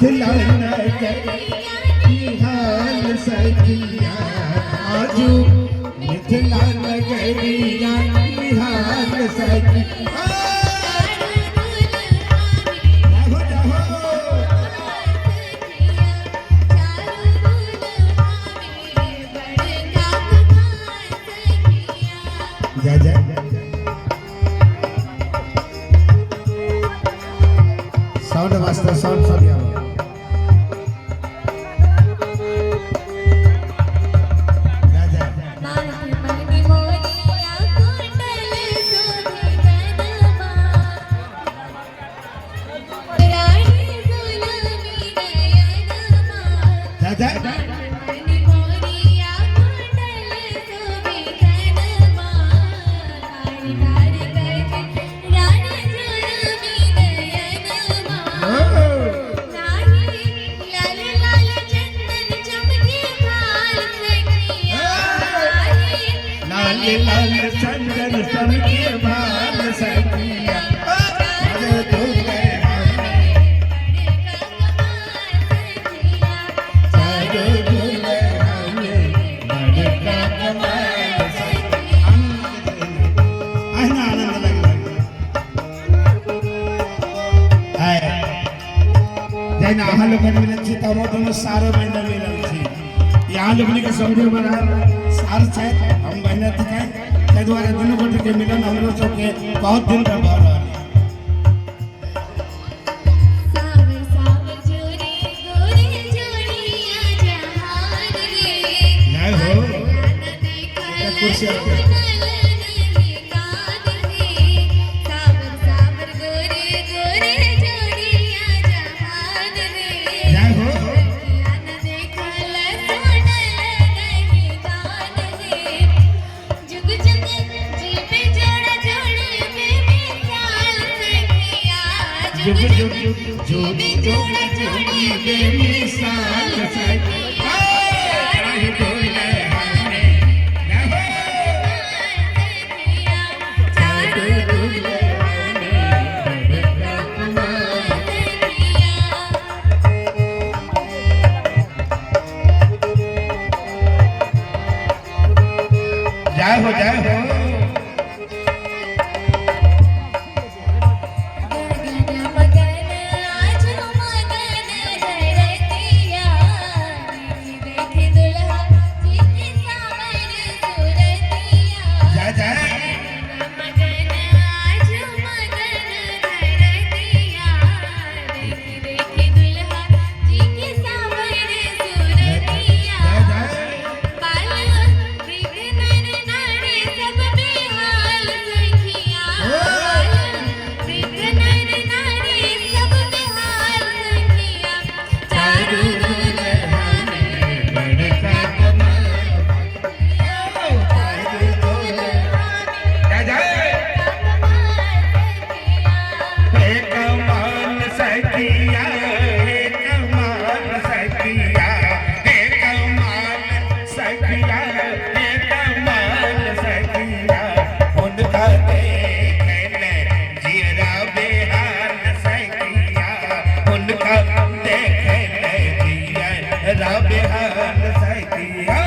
मिथिला नगर निहाल सखिया, आजू मिथिला नगरिया निहाल सखिया। जाहो जाहो। जय जय। साउंड मास्टर, साउंड सरिया। जय जय। जय जय। लाल लाल चंदन चमके भाल सखिया, अरे दुल्हे चारो दुल्हे हमें बड़का कमाल सखिया। अहिना आनंद लगल। आय जहिना अहाँ लोकनि मिलल छी तऽ हमर दुनू सारो बहिन मिलल छी। यहाँ लोकनि के समझे बड़ा सार छथि, हम बहिन थिकै, ताहि दुआरे दुनू गोटे के मिलन हमरो सबके बहुत दिन पर भऽ रहल है। सावर सावर जोड़े गोरे जोड़िया जहान रे। जय हो। न देखल कुर्सी आके। सुनल नहीं कान रे, सावर सावर गोरे गोरे जोड़िया जहान रे। जय हो। न देखल सुनल नहीं कान रे, जुग जुग जीवे जोड़ा जोड़ी बेमिसाल सखिया। जुग जुग जोड़ी जोड़ा जोड़ी बेमिसाल सखिया, चाहे बोले हमें। जय हो। चारो दुल्हे हमें बड़का कमाल। जय हो, जय हो। गगन मगन आज मगन धरतिया, देख देख दुल्हा जी के सावर सुरतिया। जय जय। गगन मगन आज मगन धरतिया, देख देख दुल्हा जी के सावर सुरतिया। जय जय। बाल वृद्ध नर नारी सब बेहाल सखिया, बाल वृद्ध नर नारी सब बेहाल सखिया, चारू दुल्हा में बड़का कमाल। चारू दुल्हा में जय जय। कमाल सखिया। हे कमाल सखिया, हे कमाल सखिया, हे कमाल सखिया, हे कमाल सखिया, उनका देखने जियरा बेहाल सखिया, उनका देखने जियरा बेहाल सखिया।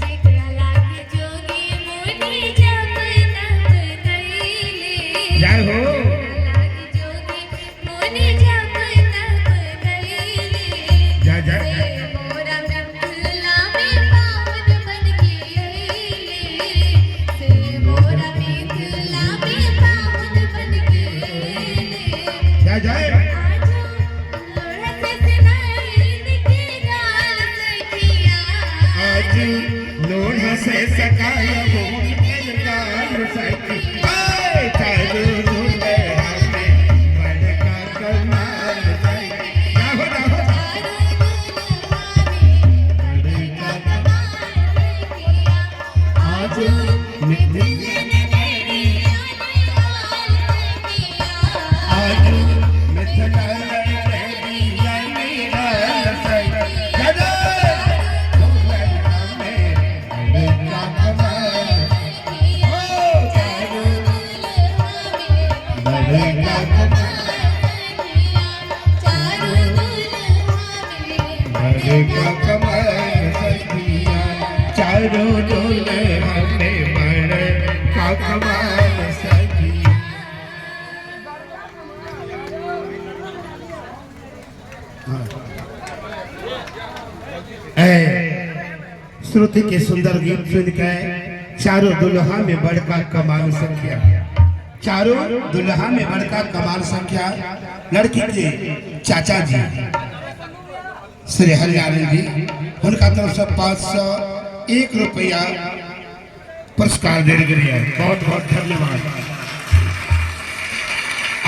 जेकरा लागे जोगी मुनि जप तप कैले। जय हो। लागे जोगी मुनि जप तप कैले। जय जय। से मोरा मिथिला में पावन बन के अइले, से मोरा मिथिला में पावन बन के अइले। जय जय। आजो लोढ़ा से सनाइन के गाल सखिया। आज लोढ़ा से सकाया गाल सखी, चारू दुल्हे हमें बड़का कमाल सखी। जाहो जाहो। चारू दुल्हा में बड़का कमाल सखिया, आज आजो मिथिला नगरिया निहाल सखिया। आज मिथिला नगरिया निहाल सखी। जय जय। दुल्हे हमें बड़का कमाल। सखिया। ओ चारू चारों दुल्हा में बड़का कमाल सखिया। श्रुति के सुंदर गीत सुन के चारों दुल्हा में बड़का कमाल संख्या, चारों दुल्हा में बड़का कमाल संख्या। लड़की के चाचा जी श्री हरियाणवी जी, उनका तरफ से 501 रुपया पुरस्कार दे गई है, बहुत बहुत धन्यवाद।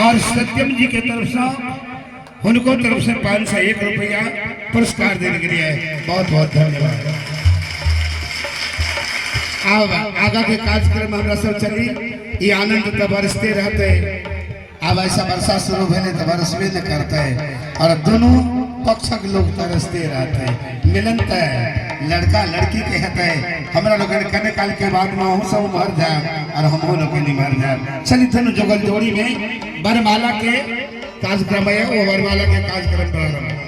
और सत्यम जी के तरफ से, उनको तरफ से 501 रुपया पुरस्कार देने के लिए है, बहुत बहुत धन्यवाद। अब आगा के कार्यक्रम हमरा सब चली, ये आनंद तो बरसते रहते। अब ऐसा वर्षा शुरू भेले तो बरसबे न करते और दोनों पक्षक लोग तरसते रहते। मिलन त लड़का लड़की के हेतै, हमरा लोगन कने काल के बाद में अहूँ सब मर जाए और हमहूँ लोगन मर जाए। चली दोनों जुगल जोड़ी में वरमाला के कार्यक्रम है, वो वरमाला के कार्यक्रम प्रारंभ।